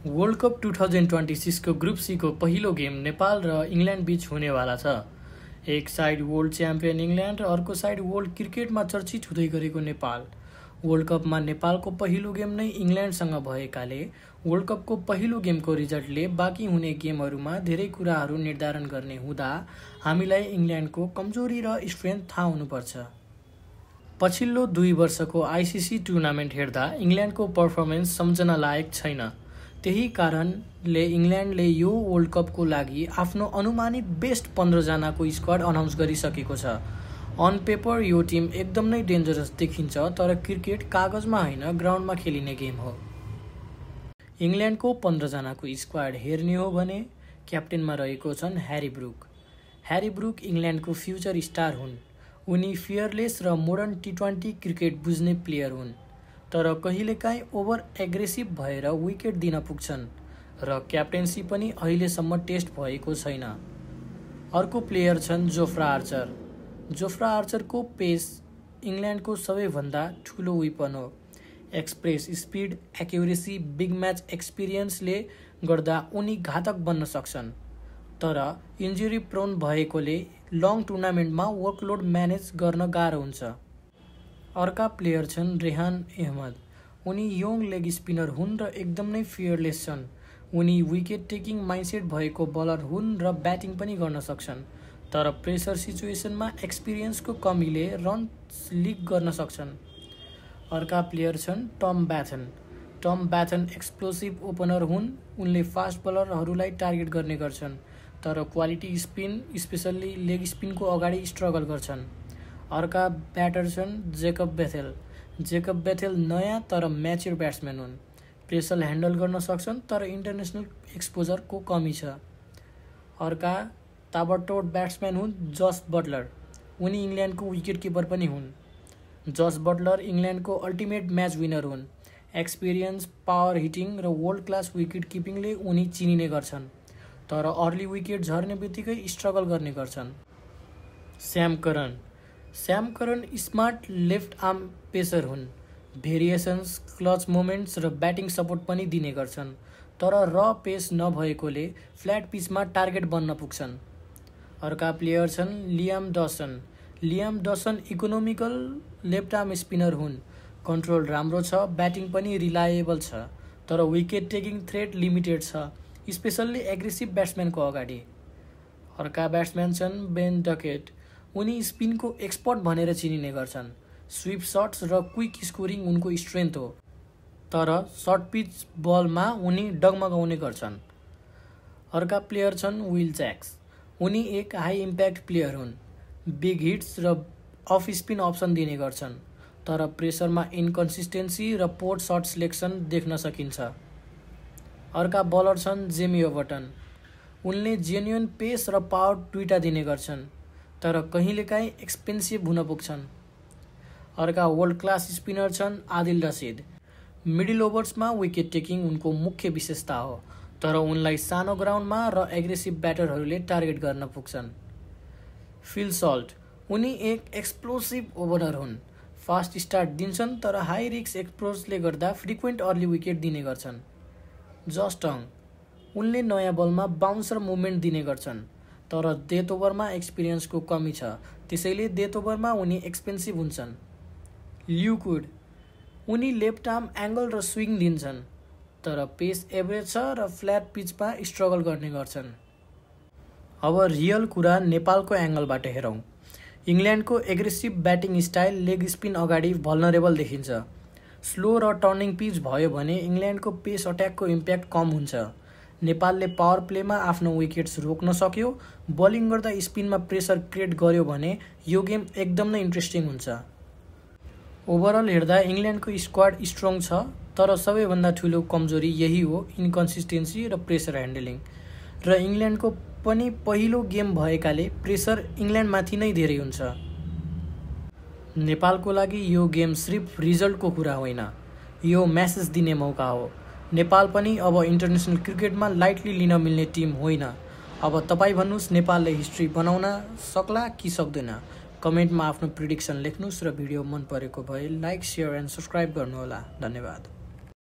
World cup 2026 को group C को पहिलो गेम नेपाल र इङ्ल्यान्ड बीच हुनेवाला छ। एक साइड वर्ल्ड च्याम्पियन इङ्ल्यान्ड र अर्को साइड वर्ल्ड क्रिकेटमा चर्चित हुँदै गरेको नेपाल। वर्ल्ड कपमा नेपालको पहिलो गेम नै इङ्ल्यान्डसँग भएकाले वर्ल्ड कपको पहिलो गेमको रिजल्टले बाँकी हुने गेमहरूमा धेरै कुराहरू निर्धारण गर्ने हुँदा हामीलाई इङ्ल्यान्डको कमजोरी र स्ट्रेन्थ थाहा हुनुपर्छ। पछिल्लो 2 वर्षको आइसिसी टुर्नामेन्ट हेर्दा इङ्ल्यान्डको पर्फर्मेन्स सम्झन लायक छैन। त्यही कारणले इङ्ल्यान्डले यो वर्ल्ड कपको लागि आफ्नो अनुमानित बेस्ट 15 जनाको स्क्वाड अनाउन्स गरिसकेको छ। अन पेपर यो टिम एकदम नै डेन्जरस देखिन्छ, तर क्रिकेट कागजमा होइन ग्राउन्डमा खेलिने गेम हो। इङ्ल्यान्डको 15 जनाको स्क्वाड हेर्ने हो भने क्याप्टेनमा रहेको छन् ह्यारी ब्रुक। ह्यारी ब्रुक इङ्ल्यान्डको फ्युचर स्टार हुन्। उनी फियरलेस र मोडर्न टी20 क्रिकेट बुझ्ने प्लेयर हुन्, तर कहिलेकाहीँ ओभर एग्रेसिभ भएर विकेट दिन पुग्छन् र क्याप्टेन्सी पनि अहिलेसम्म टेस्ट भएको छैन। अर्को प्लेयर छन् जोफ्रा आर्चर। जोफ्रा आर्चरको पेस इङ्ल्यान्डको सबैभन्दा ठुलो विपन हो। Express speed, accuracy, big match एक्सपिरियन्सले गर्दा उनी घातक बन्न सक्छन्, तर इन्जुरी प्रोन भएकोले लङ टुर्नामेन्टमा वर्कलोड म्यानेज गर्न गाह्रो हुन्छ। अर्का प्लेयर छन् रेहान अहमद। उनी यङ लेग स्पिनर हुन् र एकदम नै फियरलेस छन्। उनी विकेट टेकिङ माइन्डसेट भएको बलर हुन् र ब्याटिङ पनि गर्न सक्छन्, तर प्रेसर सिचुएसनमा एक्सपिरियन्सको कमीले रन्स लिक गर्न सक्छन्। अर्का प्लेयर छन् टम ब्याथन। टम ब्याथन एक्सप्लोसिभ ओपनर हुन्। उनले फास्ट बलरहरूलाई टार्गेट गर्ने गर्छन्, तर क्वालिटी स्पिन स्पेसल्ली लेग स्पिनको अगाडि स्ट्रगल गर्छन्। अर्का ब्याटर छन् जेकब बेथेल। जेकब बेथेल नयाँ तर म्याच्योर ब्याट्सम्यान हुन्। प्रेसर ह्यान्डल गर्न सक्छन्, तर इन्टरनेसनल एक्सपोजरको कमी छ। अर्का ताबडतोड ब्याट्सम्यान हुन् जस बटलर। उनी इङ्ल्यान्डको विकेट किपर पनि हुन्। जस बटलर इङ्ल्यान्डको अल्टिमेट म्याच विनर हुन्। एक्सपिरियन्स, पावर हिटिङ र वर्ल्ड क्लास विकेट किपिङले उनी चिनिने गर्छन्, तर अर्ली विकेट झर्ने बित्तिकै स्ट्रगल गर्ने गर्छन्। स्याम करन। स्याम करन स्मार्ट लेफ्ट आर्म पेसर हुन्। भेरिएसन्स, क्लच मोमेन्ट्स र ब्याटिङ सपोर्ट पनि दिने गर्छन्, तर र पेस नभएकोले फ्ल्याट पिचमा टार्गेट बन्न पुग्छन्। अर्का प्लेयर छन् Liam डसन। Liam डसन economical left arm spinner हुन्। कन्ट्रोल राम्रो छ, ब्याटिङ पनि रिलायबल छ, तर विकेट टेकिङ थ्रेट लिमिटेड छ, स्पेसल्ली एग्रेसिभ ब्याट्सम्यानको अगाडि। अर्का ब्याट्सम्यान छन् बेन डकेट। उनी स्पिनको एक्सपर्ट भनेर चिनिने गर्छन्। स्विप सट्स र क्विक स्कोरिङ उनको स्ट्रेन्थ हो, तर सर्ट पिच बलमा उनी डगमगाउने गर्छन्। अर्का प्लेयर छन् विल ज्याक्स। उनी एक हाई इम्प्याक्ट प्लेयर हुन्। बिग हिट्स र अफ स्पिन अप्सन दिने गर्छन्, तर प्रेसरमा इन्कन्सिस्टेन्सी र पोर सर्ट सिलेक्सन देख्न सकिन्छ। अर्का बलर छन् जेमी ओभर्टन। उनले जेन्युन पेस र पावर दुईटा दिने गर्छन्, तर कहिलेकाहीँ एक्सपेन्सिभ हुन पुग्छन्। अर्का वर्ल्ड क्लास स्पिनर छन् आदिल रसिद। मिडल ओभर्समा विकेट टेकिङ उनको मुख्य विशेषता हो, तर उनलाई सानो ग्राउन्डमा र एग्रेसिभ ब्याटरहरूले टार्गेट गर्न पुग्छन्। Phil Salt. उनी एक एक्सप्लोसिभ ओपनर हुन्। फास्ट स्टार्ट दिन्छन्, तर हाई रिस्क एक्सपोजले गर्दा फ्रिक्वेन्ट अर्ली विकेट दिने गर्छन्। जस टङ। उनले नयाँ बलमा बाउन्सर मुभमेन्ट दिने गर्छन्, तर डेथ ओभरमा एक्सपिरियन्सको कमी छ, त्यसैले डेथ ओभरमा उनी एक्सपेन्सिभ हुन्छन्। ल्युकुड। उनी लेफ्ट आर्म एङ्गल र स्विङ दिन्छन्, तर पेस एभरेज छ र फ्ल्याट पिचमा स्ट्रगल गर्ने गर्छन्। अब रियल कुरा नेपालको एङ्गलबाट हेरौँ। इङ्ल्यान्डको aggressive batting style leg spin अगाडि भल्नरेबल देखिन्छ। स्लो र टर्निङ पिच भयो भने इङ्ल्यान्डको पेस अट्याकको इम्प्याक्ट कम हुन्छ। नेपालले पावर प्लेमा आफ्नो विकेट्स रोक्न सक्यो, बलिङ गर्दा स्पिनमा प्रेसर क्रिएट गर्यो भने यो गेम एकदम नै इन्ट्रेस्टिङ हुन्छ। ओभरअल हेर्दा इङ्ल्यान्डको स्क्वाड स्ट्रङ छ, तर सबैभन्दा ठुलो कमजोरी यही हो, इन्कन्सिस्टेन्सी र प्रेसर ह्यान्डलिङ। र इङ्ल्यान्डको पनि पहिलो गेम भएकाले प्रेसर इङ्ल्यान्डमाथि नै धेरै हुन्छ। नेपालको लागि यो गेम सिर्फ रिजल्टको कुरा होइन, यो म्यासेज दिने मौका हो। नेपाल पनि अब इन्टरनेसनल क्रिकेटमा लाइटली लिन मिल्ने टिम होइन। अब तपाईँ भन्नुहोस्, नेपालले हिस्ट्री बनाउन सक्ला कि सक्दैन? कमेन्टमा आफ्नो प्रिडिक्सन लेख्नुहोस् र भिडियो मन परेको भए लाइक, सेयर एन्ड सब्सक्राइब गर्नुहोला। धन्यवाद।